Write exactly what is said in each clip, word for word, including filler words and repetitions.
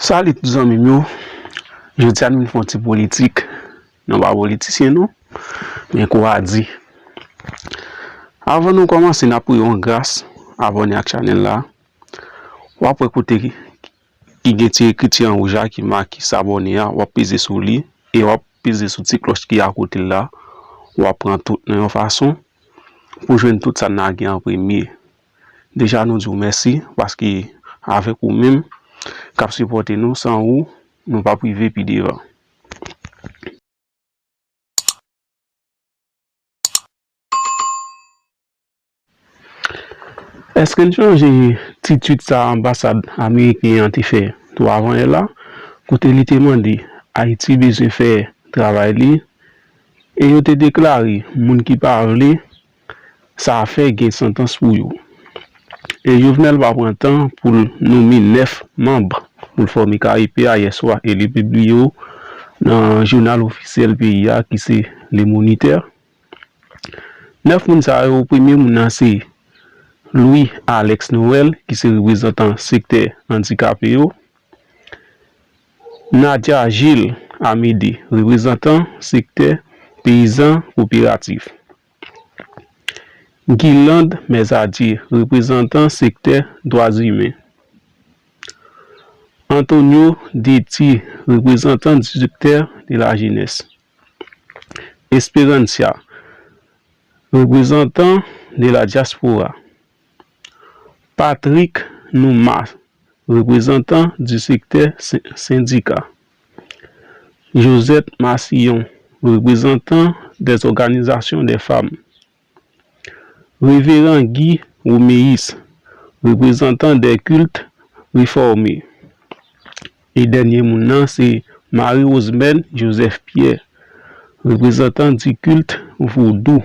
Salut tout zanmi m yo. Jodi a nou vin fè yon ti politik. Nou pa politisyen non, men kou a di. Avan nou kòmanse, n ap priye w gras, abòne ak chanèl la. W ap wè kote ki, ki gen ti ekriti an wouj la ki make s'abonner a, w ap peze sou li e w ap peze sou ti klòch ki akote l la. W ap pran tout nan yon fason pou jwenn tout sa n lage an premye. Deja nou di w mèsi paske avèk ou menm k ap sipòte nou, san ou, nou p ap rive pi devan. Èske n sonje ti tweet sa anbasad ameriken an te fè twa avan yè la, kote li te mande Ayiti bezwen fè travay li, e yo te deklare moun ki pa vle sa fè gen santans pou yo. E Jovenel pa pran tan pou l nonmen nèf manm pou l fòme K E P a yè swa e li pibliye yo nan jounal ofisyèl peyi a ki se Le Moniteur. Nèf moun sa yo, premye moun nan se Louis Alex Noël ki se reprezantan sektè andikape yo, Nadia Gilles Amédée, reprezantan sektè peyizan koperatif, Guirlande Mercadier, reprezantan sektè dwa imen, Antonio Detti, reprezantan di sektè de la jenès, Esperancia, reprezantan de la diaspora, Patrick Numa, reprezantan di sektè sen- sendika, Josette Massillon, reprezantan des organizations des femmes, Reveran Guy Roméus, reprezantan des cultes réformés, e dènye moun nan se Marie Rosemène Joseph Pierre, reprezantan di kilt vodou.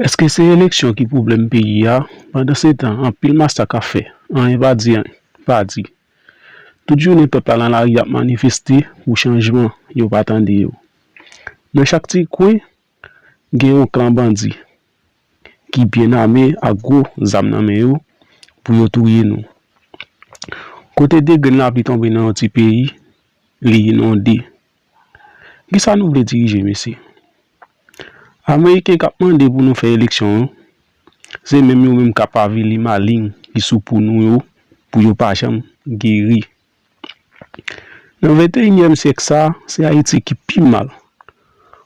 Èske se eleksyon ki pwoblèm peyi a? Pandan se tan, anpil masak ap fè, anyen pa di, anyen pa di. Tout jounen pèp la nan lari ap manifeste pou chanjman, yo pa tande yo. Nan chak ti kwen, gen yon klan bandi ki byen ame ak gwo zam nan men yo pou yo touye nou. Kote de grenn lapli tonbe nan yon ti peyi, li inonde. Kisa nou vle dirije, mesye? Ameriken k ap mande pou nou fè eleksyon yo, se menm yo menm k ap avili maleng ki sou po nou yo pou yo pa janm geri. Nan venteyinyèm syèk sa a, se Ayiti ki pi mal,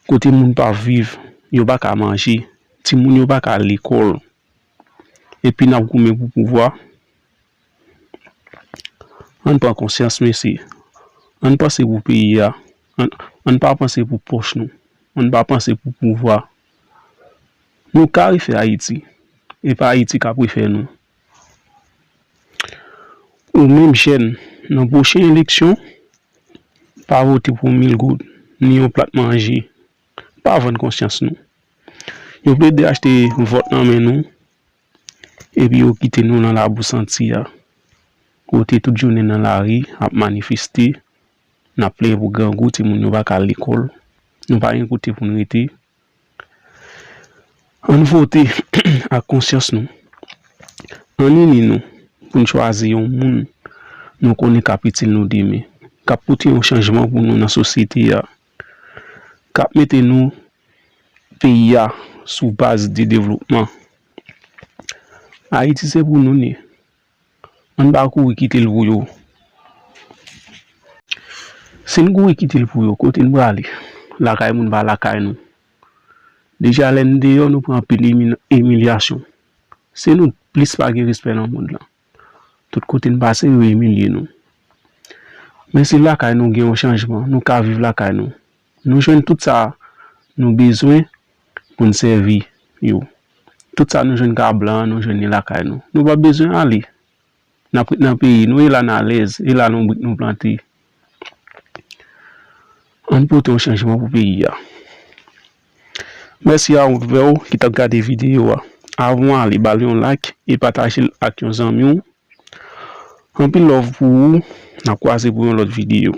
kote moun pa viv, yo pa ka manje, timoun yo pa ka al lekòl, epi n ap goumen pou pouvwa. Ann pran konsyans, mesye. Ann panse pou peyi a. Ann, ann pa panse pou pòch nou. Ann pa panse pou pouvwa. Nou ka refè Ayiti. E pa Ayiti k ap refè nou. Ou menm jèn, nan pwochen eleksyon, pa vote pou mil goud, ni yon plat manje. Pa vann konsyans nou. Yo plede achte vòt nan men nou, epi yo kite nou nan labou santi a, kote tout jounen nan lari ap manifeste, n ap plenyen pou grangou, timoun yo pa ka al lekòl, nou pa gen kote pou n rete. Ann vote ak konsyans nou. Ann ini nou pou n chwazi yon moun nou konnen k ap itil nou demen, k ap pote yon chanjman pou nou nan sosyete a, k ap mete nou, peyi a, sou baz de devlopman. Ayiti se pou nou li ye. Ann pa kouri kite l pou yo. Si n kouri kite l pou yo, kote n prale? Lakay moun pa lakay nou. Deja lè n deyò, nou pran anpil imi- imilyasyon. Se nou plis pa gen respè nan mond lan. Tout kote n pase, yo imilye nou. Men si lakay nou gen yon chanjman, nou ka viv lakay nou. Nou jwenn tout sa nou bezwen pou n sèvi yo. Tout sa nou jwenn ka blan an, nou jwenn li lakay nou. Nou pa bezwen ale. N ap ret nan peyi nou, e la n alèz, e la lonbrik nou plante. Ann pote yon chanjman pou peyi a. Mèsi a ou vè w ki t ap gade videyo a. Avan w ale, ba l yon like e pataje l ak yon zanmi w. Anpil love pou ou. N ap kwaze pou yon lòt videyo.